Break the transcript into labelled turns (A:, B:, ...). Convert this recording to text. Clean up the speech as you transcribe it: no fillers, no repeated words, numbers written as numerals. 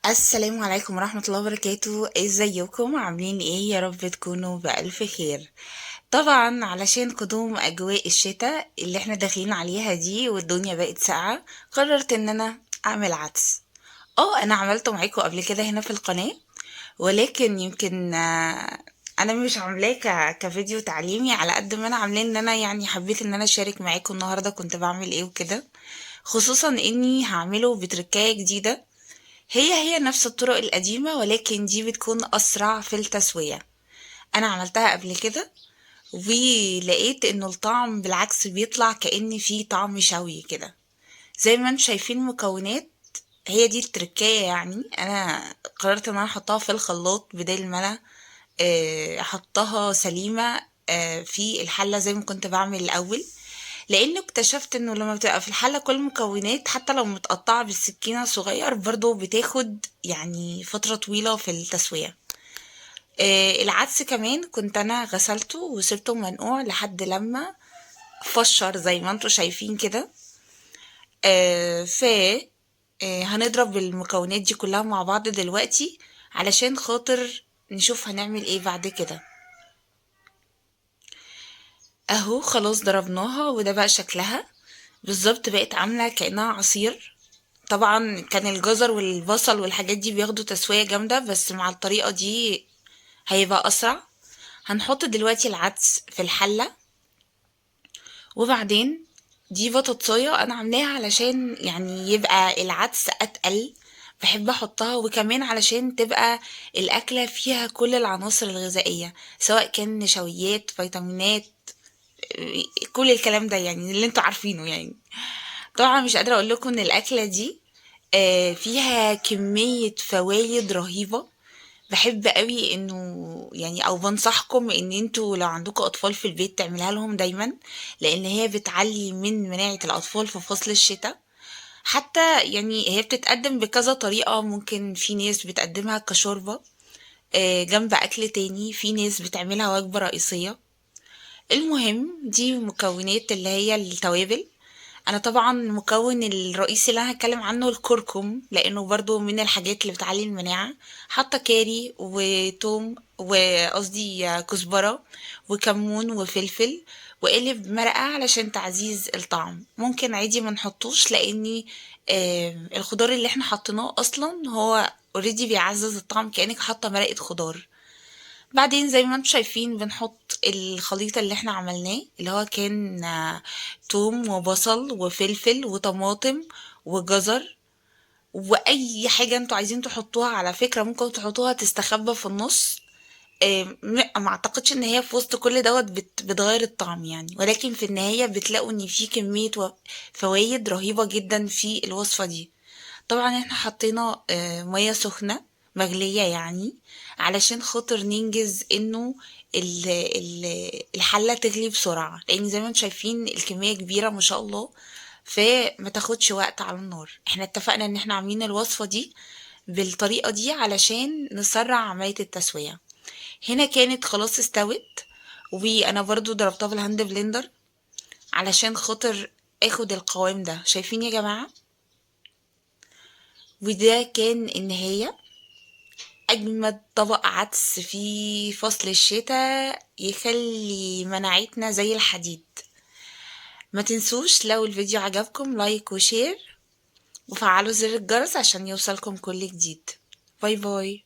A: السلام عليكم ورحمة الله وبركاته. ازيكم عاملين ايه؟ يا رب تكونوا بألف خير. طبعا علشان قدوم اجواء الشتاء اللي احنا داخلين عليها دي والدنيا بقت ساقعة، قررت ان انا اعمل عدس. انا عملته معاكم قبل كده هنا في القناة، ولكن يمكن انا مش عاملاه كفيديو تعليمي على قد ما انا عاملاه ان انا حبيت ان انا اشارك معاكم النهارده كنت بعمل ايه وكده، خصوصا اني هعمله بتركايه جديده، هي نفس الطرق القديمه ولكن دي بتكون اسرع في التسويه. انا عملتها قبل كده ولقيت انه الطعم بالعكس بيطلع كأن فيه طعم شوي كده. زي ما انتم شايفين مكونات، هي دي التركايه. انا قررت ان انا احطها في الخلاط بدل ما انا احطها سليمه في الحله زي ما كنت بعمل الاول، لانه اكتشفت انه لما بتبقى في الحله كل المكونات حتى لو متقطعه بالسكينه صغير برضو بتاخد فتره طويله في التسويه. العدس كمان كنت انا غسلته وسبته منقوع لحد لما فشر زي ما انتم شايفين كده. هنضرب المكونات دي كلها مع بعض دلوقتي علشان خاطر نشوف هنعمل ايه بعد كده. اهو خلاص ضربناها وده بقى شكلها بالظبط، بقت عاملة كأنها عصير. طبعا كان الجزر والبصل والحاجات دي بياخدوا تسوية جامدة، بس مع الطريقة دي هيبقى أسرع. هنحط دلوقتي العدس في الحلة، وبعدين دي بطاطساية أنا عاملاها علشان يبقى العدس أتقل، بحب أحطها، وكمان علشان تبقى الأكلة فيها كل العناصر الغذائية، سواء كان نشويات، فيتامينات، كل الكلام ده اللي انتوا عارفينه. طبعا مش قادرة أقول لكم إن الأكلة دي فيها كمية فوايد رهيبة. بحب قوي إنه يعني أو بنصحكم إن انتوا لو عندكم أطفال في البيت تعملها لهم دايما، لأن هي بتعلي من مناعة الأطفال في فصل الشتاء. حتى هي بتتقدم بكذا طريقة، ممكن في ناس بتقدمها كشوربة، جنب أكل تاني، في ناس بتعملها وجبة رئيسية. المهم دي مكونات اللي هي التوابل. أنا طبعا المكون الرئيسي اللي أنا هتكلم عنه الكركم، لأنه برضو من الحاجات اللي بتعلي المناعة. حاطة كاري وتوم وقصدي كزبرة وكمون وفلفل وقالب مرقة علشان تعزيز الطعم. ممكن عادي ما نحطوش، لأني الخضار اللي احنا حطيناه أصلا هو اوريدي بيعزز الطعم، كأنك حاطة مرقة خضار. بعدين زي ما انتم شايفين بنحط الخليط اللي احنا عملناه اللي هو كان توم وبصل وفلفل وطماطم وجزر واي حاجة انتوا عايزين تحطوها. على فكرة ممكن تحطوها تستخبى في النص، ما اعتقدش ان هي في وسط كل دوت بتغير الطعم ولكن في النهاية بتلاقوا ان في كمية فوايد رهيبة جدا في الوصفة دي. طبعا احنا حطينا مية سخنة مغلية علشان خاطر ننجز انه الحلة تغلي بسرعة، لان زي ما انتم شايفين الكمية كبيرة ما شاء الله، فما تاخدش وقت على النار. احنا اتفقنا ان احنا عاملين الوصفة دي بالطريقة دي علشان نسرع عملية التسوية. هنا كانت خلاص استوت، وانا برضو ضربتها بالهاند بلندر علشان خاطر اخد القوام ده. شايفين يا جماعة؟ وده كان النهاية. أجمد طبق عدس في فصل الشتاء، يخلي مناعتنا زي الحديد. ما تنسوش لو الفيديو عجبكم like و share، وفعلوا زر الجرس عشان يوصلكم كل جديد. bye bye.